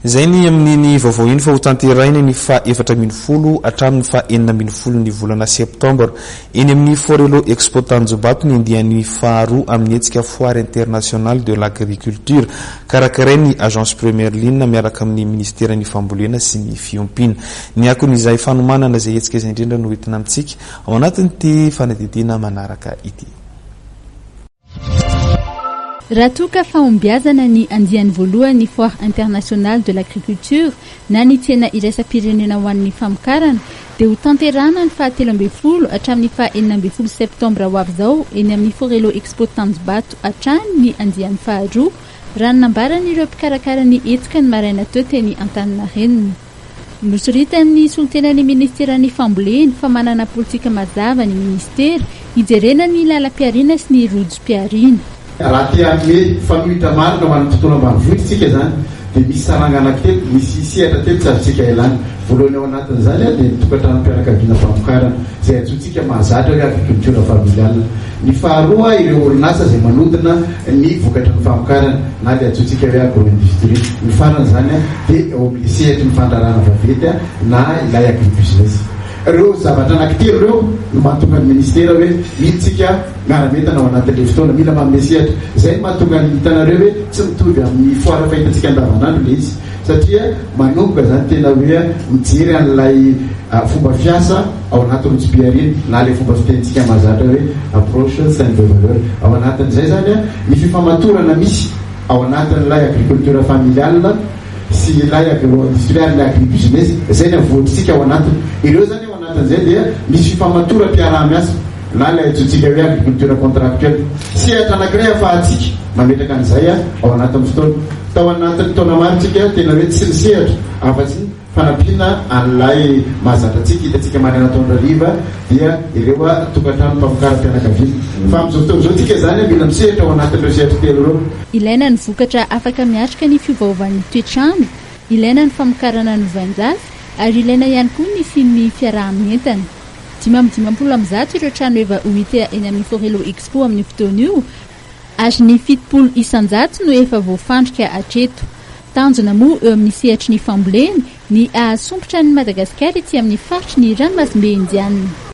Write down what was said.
Izay ny amin'iny vaovao iny fa hotanterahina ny faha 14 hatramin'ny faha 16 ny volana septambra eny amin'ny Forello Expo Tanjombato ny andiany faharoa amin'ny hetsika Foire Internationale de l'Agriculture karakarain'ny Agence Première Ligne miaraka amin'ny Ministeran'ny Fambolena sy ny Fiompiana. Ny akon'izay fanomanana izay hetsika izay indrindra no entina amintsika ao anatin'ity fanadihadiana manaraka ity. Raha toa ka fahombiazana ny andiany voalohan'ny Foire Internationale de l'Agriculture na ny tsena iraisam-pirenena ho an'ny famokarana dia ho tanterahana ny faha 13 hatramin'ny faha 16 septambra ho avy izao eny amin'ny Forello Expo Tanjombato hatrany ny andiany faharoa raha ny nambaran'ireo mpikarakara ny hetsika ny maraina teo teny Antaninarenina. Nosoritan'ny solontenan'ny minisiteran'ny Fambolena fa manana politika mazava ny minisitera hijerena ny lalam-pihariana sy ny rojom-pihariana. Raha te hanome fanohitra marina ho an'ny tontolo ambanivohitra isika izany dia misy saranga anankitelo, misy sehatra telo tsy azontsika ialana. Voalohany ao anatin'izany dia ny tokantranom-pianakaviana mpamokarana, izay antsointsika mahazatra hoe agriculture familiale. Ny faharoa, ireo orinasa izay manodina ny vokatry ny famokarana na ilay antsointsika hoe agro-industrie. Ny farany izany dia eo amin'ilay sehatry ny fandraharahana vaventy na ilay agri-business. Ireo zavatra anankitelo ireo no mahatonga ny minisitera hoe mila isika miara-mientana ao anatin'ilay fotoana, mila manome sehatra. Izay no mahatonga ny hitanareo hoe tsy mitovy amin'ny foire fahitantsika andavanandro ilay izy satria manomboka izany tena hoe mijery an'ilay fomba fiasa ao anaty rojom-pihariana na ilay fomba fitenintsika mahazatra hoe approche chaine de valeur. Ao anatin'izay izany ny fifamatorana misy ao anatin'ilay agriculture familiale sy ilay agro-industrie ary ilay agri-business, izay ny avoatritsika ao anatiny. Ireo izany ao anatin'izay dia misy fifamatoram-piaraha-miasa na ilay antsointsika hoe agriculture contractuelle. Sehatra anankiray ahafahantsika mametraka an'izay ao anatin'ny fotoana. Tao anatin'ny taona maro isika tena hoe tsy nisehatra afa-tsy Fanampiana an'ilay mahazatra antsika, hitantsika maraina atoandro hariva dia ireo tokantrano mpamokaram-pianakaviana. Fa amin'izao fotoana izao tsika izany mila misehatra ao anatin'ireo sehatra telo ireo. Ilaina ny vokatra afaka miatrika ny fiovaovan'ny toetr'andro, ilaina ny famokarana novain-jafy ary ilaina ihany koa ny hisian'ny fiaraha-mientana. 155 ireo trano eva ho hita eny amin'ny Forello Expo amin'io fotoana io ary ny 70% no efa voafandrika hatreto. Tanjona moa eo amin'ny sehatry ny fambolena ny hahasompitra an'i Madagasikara ety amin'ny faritry ny ranomasimbe Indianina.